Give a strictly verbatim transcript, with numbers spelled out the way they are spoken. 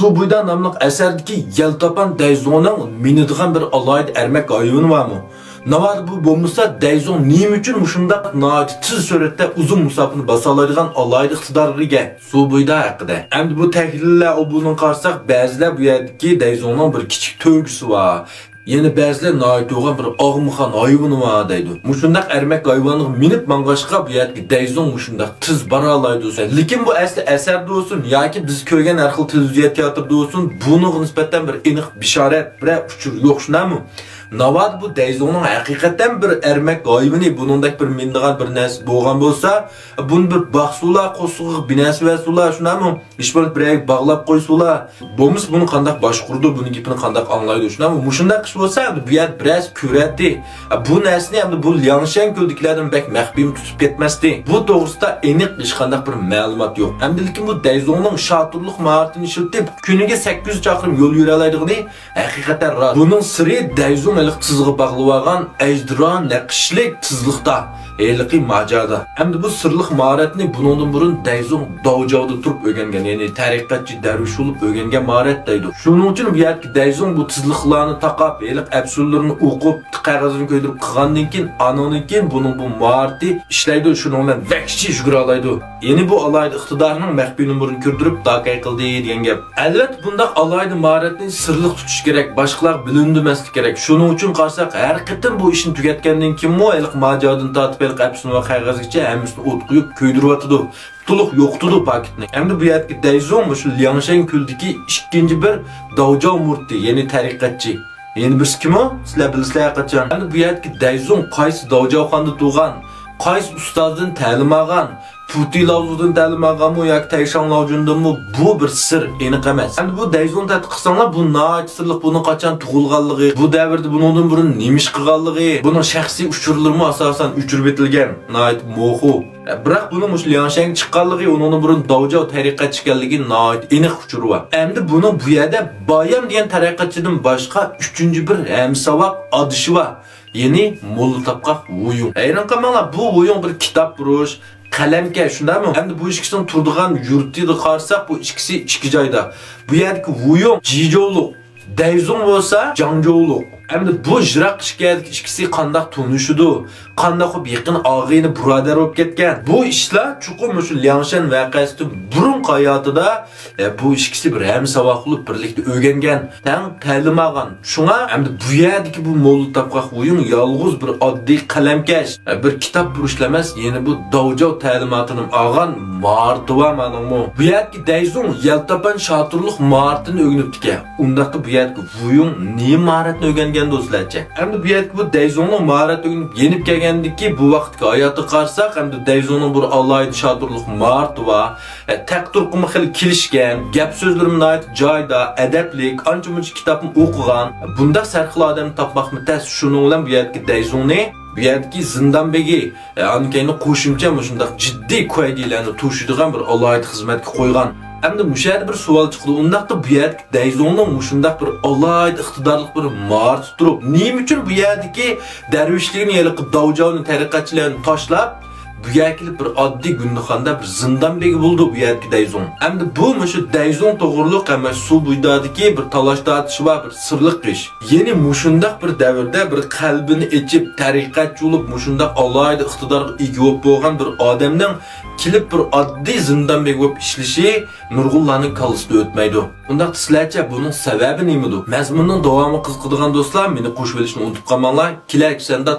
سۇ بويىدا ناملىق ئەسەردىكى يەلتاپان دەيزۇڭنىڭ مىنىدىغان بىر ئالاھىدە ئەرمەك ھايۋىنى بارمۇ؟ ناۋادا بۇ بولمىسا، دەيزۇڭ نېمە ئۈچۈن مۇشۇنداق ناھايىتى تېز سۈرئەتتە ئۇزۇن مۇساپىنى باسالايدىغان ئالاھىدە ئىقتىدارغا ئىگە؟ سۇ بويىدا ھەققىدە. ئەمدى بۇ تەھلىللەر ئوبۇلىنى قارىساق، بەزىلەر بۇ يەردىكى دەيزۇڭنىڭ بىر كىچىك تۆگىسى بار. يەنە بەزىلەر ناھايىتى يوغان بىر ئاغمىخان ھايۋىنى بار دەيدۇ. مۇشۇنداق ئەرمەك ھايۋانغا مىنىپ ماڭغاچقا، بۇ يەردىكى دەيزۇڭ مۇشۇنداق تېز بارالايدۇ. لېكىن بۇ ئەسلى ئەسەردە بولسۇن ياكى بىز كۆرگەن ھەر خىل تېلېۋىزىيە تىياتىرىدا بولسۇن، بۇنىڭغا نىسبەتەن بىر ئېنىق بېشارەت، بىرەر ئۇچۇر يوق، شۇنداقمۇ؟ ناۋادا بۇ دەيزۇڭنىڭ ھەقىقەتەن بىر ئەرمەك ھايۋىنى، بۇنىڭدەك بىر مىنىدىغان بىر نەرسە بولغان بولسا، بۇنى بىر باقسۇلا، قورسىقىغا بىر نەرسە بەرسۇلا، شۇنداقمۇ؟ ھېچ بولمىسا بىرەر بېرىپ باغلاپ قويسۇلا. بولمىسا بۇنى قانداق باشقۇرىدۇ، بۇنىڭ گېپىنى قانداق ئاڭلايدۇ، شۇنداقمۇ؟ مۇشۇنداق ئىش بولسا، بۇ يەردە بىرەرسى كۆرەتتى. بۇ نەرسىنى ئەمدى بۇ لياڭشەن كۆلىدىكىلەردىن بەك مەخپىيمۇ تۇتۇپ كەتمەستى. بۇ توغرىسىدا ئېنىق ھېچقانداق بىر مەلۇمات يوق. ئەمدى لېكىن بۇ دەيزۇڭنىڭ شاتۇرلۇق ماھارىتىنى ئىشلىتىپ، كۈنىگە سەككىز يۈز چاقىرىم يول يۈرەلەيدىغىنى ھەقىقەتەن راست. بۇنىڭ سىرى دەيزۇڭ ھېلىقى تىزىغا باغلىۋالغان ئەجدىرا نەقىشلىك تىزلىقتا، ھېلىقى ماجاردا. ئەمدى بۇ سىرلىق ماھارەتنى بۇنىڭدىن بۇرۇن دەيزۇڭ داۋجاۋدا تۇرۇپ ئۆگەنگەن، يەنى تەرىقەتچى دەرۋىش بولۇپ ئۆگەنگەن ماھارەت دەيدۇ. شۇنىڭ ئۈچۈن بۇ يەردىكى دەيزۇڭ بۇ تىزلىقلارنى تاقاپ، ھېلىقى ئەپسۇنلىرىنى ئوقۇپ، قەغەزنى كۆيدۈرۈپ قىلغاندىن كېيىن، ئانىڭدىن كېيىن بۇنىڭ بۇ ماھارىتى ئىشلەيدۇ، شۇنىڭ بىلەن ۋەھشىي يۈگۈرەلايدۇ. يەنى بۇ ئالاھىدە ئىقتىدارنىڭ مەخپىي نومۇرىنى كۆردۈرۈپ، داكاي قىلدى دېگەن گەپ. ئەلۋەتتە، بۇنداق ئالاھىدە ماھارەتنى سىرلىق تۇتۇش كېرەك، باشقىلارغا بىلىندۈرمەسلىك كېرەك. شۇنىڭ ئۈچۈن قارىساق، ھەر قېتىم بۇ ئىشنى تۈگەتكەندىن كېيىنمۇ، ھېلىقى ماجاردىن تارتىپ، ھېلىقى ئەپسۇن ۋە قەغەزگىچە ھەممىسىنى ئوتقا قويۇپ كۆيدۈرۈۋاتىدۇ. تولۇق يوقىتىدۇ پاكىتنى. ئەمدى بۇ يەردىكى دەيزۇڭ مۇشۇ لياڭشەن كۆلىدىكى ئىككىنچى بىر داۋجاۋ مۇرىتى، يەنى تەرىقەتچى. يەنە بىرسى كىمۇ؟ سىلەر بىلىسىلەر ھەرقاچان. ئەمدى بۇ يەردىكى دەيزۇڭ قايسى داۋجاۋخانىدا تۇغان، قايسى ئۇستازدىن تەلىم ئالغان، پۇتى لاۋزۇدىن تەلىم ئالغانمۇ ياكى تەيشاڭ لاۋجۈندىنمۇ، بۇ بىر سىر، ئېنىق ئەمەس. ئەمدى بۇ دەيزۇڭنى تەتقىق قىلساڭلار، بۇ ناھايىتى سىرلىق، بۇنىڭ قاچان تۇغۇلغانلىقى، بۇ دەۋردە بۇنىڭدىن بۇرۇن نېمە ئىش قىلغانلىقى، بۇنىڭ شەخسىي ئۇچۇرلىرىمۇ ئاساسەن ئۆچۈرۈۋېتىلگەن، ناھايىتى موخۇ. بىراق بۇنىڭ مۇشۇ لياڭشەنگە چىققانلىقى، ئۇنىڭدىن بۇرۇن داۋجاۋ تەرىقەتچى ئىكەنلىكى ناھايىتى ئېنىق ئۇچۇرى بار. ئەمدى بۇنىڭ بۇ يەردە بايام دېگەن تەرىقەتچىدىن باشقا ئۈچىنچى بىر ھەمساۋاق ئادىشى بار. يەنى موللا تاپقاق ۋۇيۇڭ. ھەيران قالماڭلار، بۇ ۋۇيۇڭ بىر كىتابپۇرۇش، قەلەمكەش، شۇنداقمۇ؟ ئەمدى بۇ ئىككىسىنىڭ تۇرىدىغان يۇرتىدا قارىساق، بۇ ئىككىسى ئىككى جايدا. بۇ يەردىكى ۋۇيۇڭ جىجوۋلۇق، دەيزۇڭ بولسا جاڭجوۋلۇق. ئەمدى بۇ يىراق ئىككى يەردىكى ئىككىسى قانداق تونۇشىدۇ؟ قانداق بولۇپ يېقىن ئاغىنە بۇرادەر بولۇپ كەتكەن؟ بۇ ئىشلار چوقۇم مۇشۇ لياڭشەن ۋەقەسىدىن بۇرۇنقى ھاياتىدا، ئە، بۇ ئىككىسى بىر ھەمساۋاق بولۇپ بىرلىكتە ئۆگەنگەن، تەڭ تەلىم ئالغان. شۇڭا ئەمدى بۇ يەردىكى بۇ موللا تاپقاق ۋۇيۇڭ يالغۇز بىر ئاددىي قەلەمكەش، ئە، بىر كىتابپۇرۇشلا ئەمەس، يەنە بۇ داۋجاۋ تەلىماتىنىمۇ ئالغان ماھارىتى بار مانىڭمۇ. بۇ يەردىكى دەيزۇڭ يەلتاپان شاتۇرلۇق ماھارىتىنى ئۆگىنىپتىكەن. ئۇنداقتا بۇ يەردىكى ۋۇيۇڭ نېمە ماھارەتنى ئۆگەنگەندۇ سىلەرچە؟ ئەمدى بۇ يەردىكى بۇ دەيزۇڭنىڭ ماھارەت ئۆگىنىپ يېنىپ كەلگەندىكى بۇ ۋاقىتتىكى ھاياتىغا قارىساق، ئەمدى دەيزۇڭنىڭ بىر ئالاھىدە شاتۇرلۇق ماھارىتى بار. ئە، تەق تۇرقىمۇ خېلى كېلىشكەن، گەپ سۆزلىرىمۇ ناھايىتى جايىدا، ئەدەپلىك، ئانچە مۇنچە كىتابمۇ ئوقۇغان. بۇنداق سەرخىل ئادەمنى تاپماقمۇ تەس، شۇنىڭ بىلەن بۇ يەردىكى دەيزۇڭنى بۇ يەردىكى زىندان بېگى، ئە، ئاندىن كېيىن قوشۇمچە مۇشۇنداق جىددىي كۇەيدىلەرنى توشۇيدىغان بىر ئالاھىدە خىزمەتكە قويغان. ئەمدى مۇشۇ يەردە بىر سوئال چىقىدۇ، ئۇنداقتا بۇ يەردىكى دەيزۇڭنىڭ مۇشۇنداق بىر ئالاھىدە ئىقتىدارلىق بىر ماھارىتى تۇرۇپ، نېمە ئۈچۈن بۇ يەردىكى دەرۋىشلىكىنى، ھېلىقى داۋجاۋنى، تەرىقەتچىلەرنى تاشلاپ، بۇ يەرگە كېلىپ بىر ئاددىي گۇندىخاندا بىر زىندان بېگى بولىدۇ بۇ يەردىكى دەيزۇڭ. ئەمدى بۇ مۇشۇ دەيزۇڭ توغرۇلۇق ھەم سۇ بويىدىكى بىر تالاش-تارتىشى بار، بىر سىرلىق ئىش. يەنى مۇشۇنداق بىر دەۋردە بىر قەلبىنى ئېچىپ، تەرىقەتچى بولۇپ، مۇشۇنداق ئالاھىدە ئىقتىدارغا ئىگە بولۇپ بولغان بىر ئادەمنىڭ كېلىپ بىر ئاددىي زىندان بېگى بولۇپ ئىشلىشى نۇرغۇنلارنىڭ كاللىسىدىن ئۆتمەيدۇ. ئۇنداقتا سىلەرچە بۇنىڭ سەۋەبى نېمىدۇ؟ مەزمۇننىڭ داۋامىغا قىزىقىدىغان دوستلار مېنى قوشۇۋېلىشنى ئۇنتۇپ قالماڭلار. كېلەر سەندە